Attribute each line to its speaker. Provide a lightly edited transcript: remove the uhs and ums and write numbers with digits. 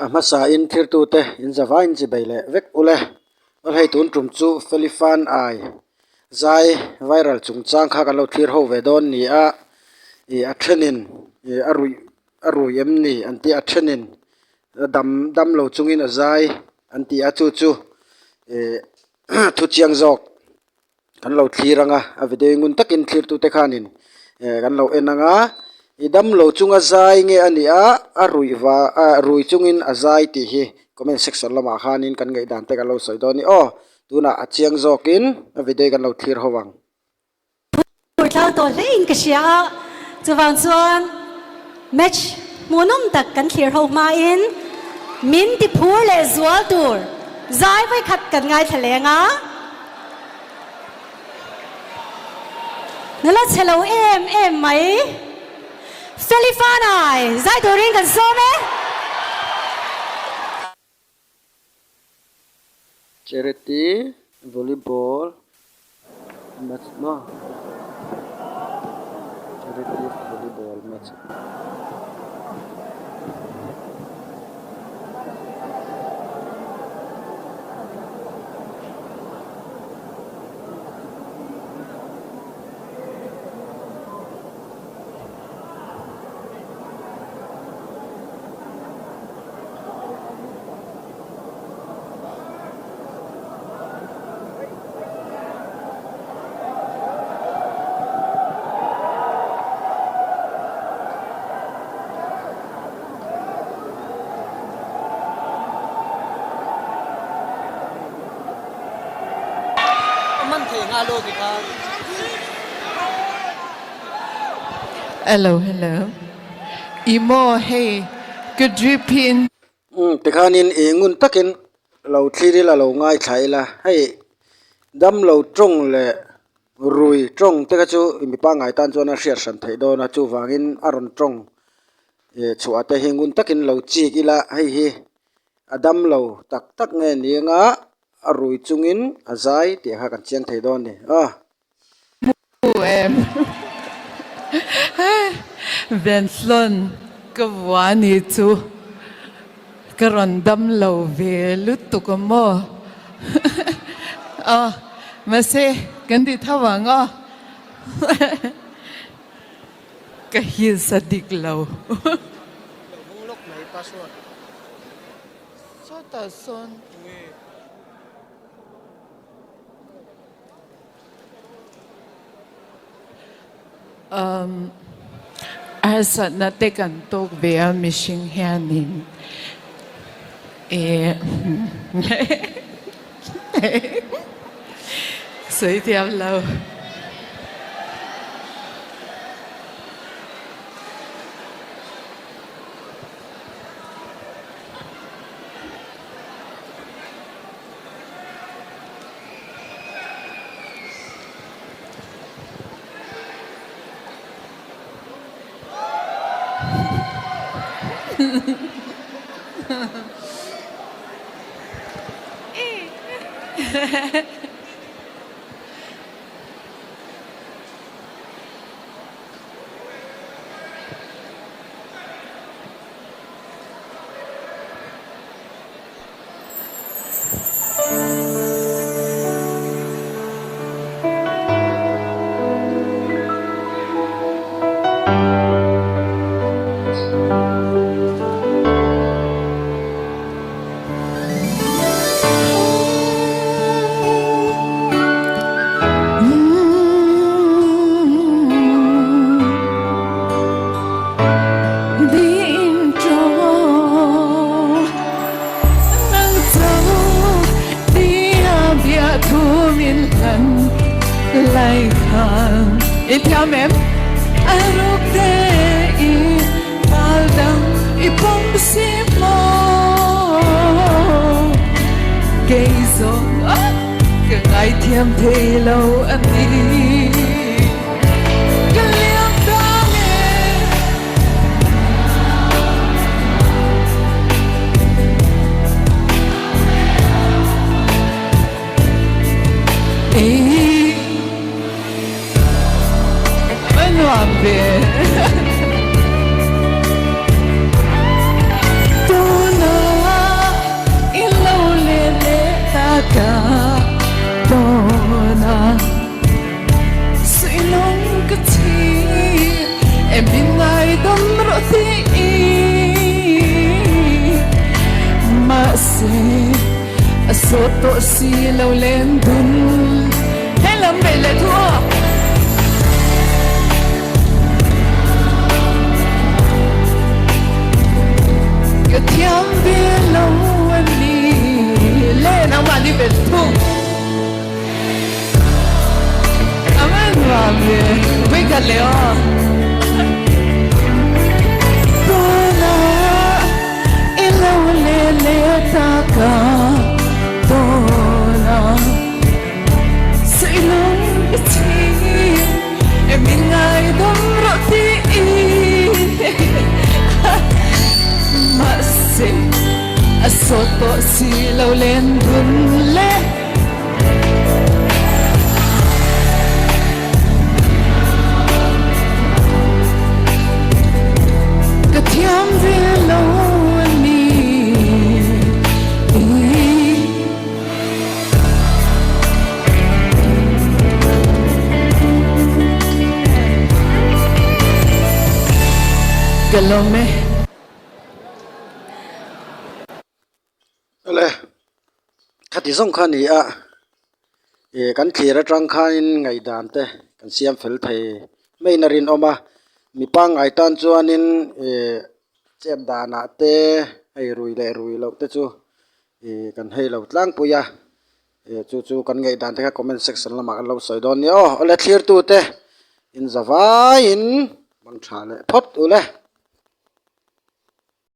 Speaker 1: A hmasa in thirtute in zavai in chibei leh vek ule. Aw hei tun tum chu Felifan ai zai viral chungchang kha kan lo thlir ho ve dawn ni a. Ih a thenin ih a ruih a rui em ni an tih a thenin a dam dam lo chungin a zai an ti a chu chu ih thu chiang zawk. Kan lo thlir ang a, a video hi ngun takin thlirtute khanin eh kan lo en ang a, i damlo chunga zai nge a nih a, a ruih va ah rui chungin a zai tih hi comment section lamah khanin kan ngaihdan te kan lo sawi dawn a ni aw, tunah a chiang zawkin a video hi kan lo thlir ho ang.
Speaker 2: Phur tlang tawh hle in ka hria a, chuvang chuan match hmuhnawm tak kan thlir ho hmain min ti phur leh zual tur zai vawikhat kan ngaithla leng a. Nula chhe lo em em mai. Feli Fanai zai turin kan sawm e.
Speaker 1: Charity volleyball match maw charity volleyball match.
Speaker 3: Hello hello i maw hei ka drip hi in.
Speaker 1: Umm tikhanin i ngun takin lo thlir ila lo ngaithla ila hei damlo tawng leh rui tawng te kha chu mi pangngai tan chuan a hriat hran theih dawn a chuvangin a rawn tawng ih chhuah te hi ngun takin lo chik ila hei hi a damlo tak tak nge ni anga a rui chungin a zai tih kha kan chiang thei dawn a ni aw.
Speaker 3: Hmu em? Venflon ka vua ni chu ka rawn dam lo ve lutuk a maw? Aw, mahse kan ti tho ang aw. Ka heels a dik lo. Sawtah sawn. Harsatna te kan tawk ve a mihring hianin eh sawi thiam lo. sawt tawh si lo len dun he lam beih leh thu aw. Ka thiam ve lo a ni le nangmah ni belh thung. Amen nuam ve vawikhat leh aw. Tunah i lo leh leh tak a tunah sailung i chhing e min ngaidam rawh tiin mahse a sawt tawh si lo len dun le. Ka thiam ve lo a ni. Ka lawm e.
Speaker 1: Awle, khati zawng kha a ni a, ih kan thlir atang khanin ngaihdan te kan siam fel thei maiin a rinawm a, mi pangngai tan chuanin ih chet danah te hei rui leh rui loh te chu ih kan hei lo tlangpui a, ih chu chu kan ngaihdan te kha comment section lamah kan lo sawi dawn nia aw, awle thlirtute in za vaiin mang tha leh phawt ule.